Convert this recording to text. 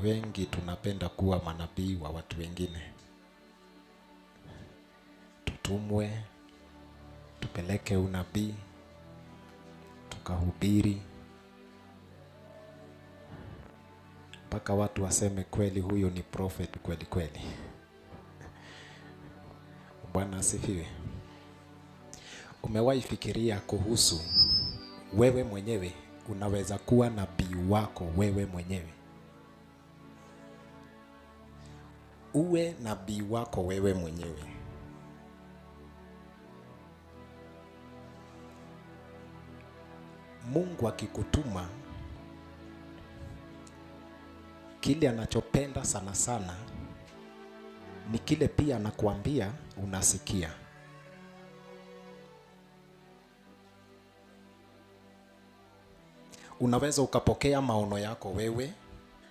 Wengi tunapenda kuwa manabii wa watu wengine. Tutumwe, tupeleke unabii, tukahubiri mpaka watu waseme kweli huyu ni prophet kweli kweli. Bwana asifiwe. Umewahi fikiria kuhusu wewe mwenyewe unaweza kuwa nabii wako wewe mwenyewe? Uwe nabii wako wewe mwenyewe. Mungu akikutuma, kile anachopenda sana sana ni kile pia anakuambia unasikia. Unaweza ukapokea maono yako wewe,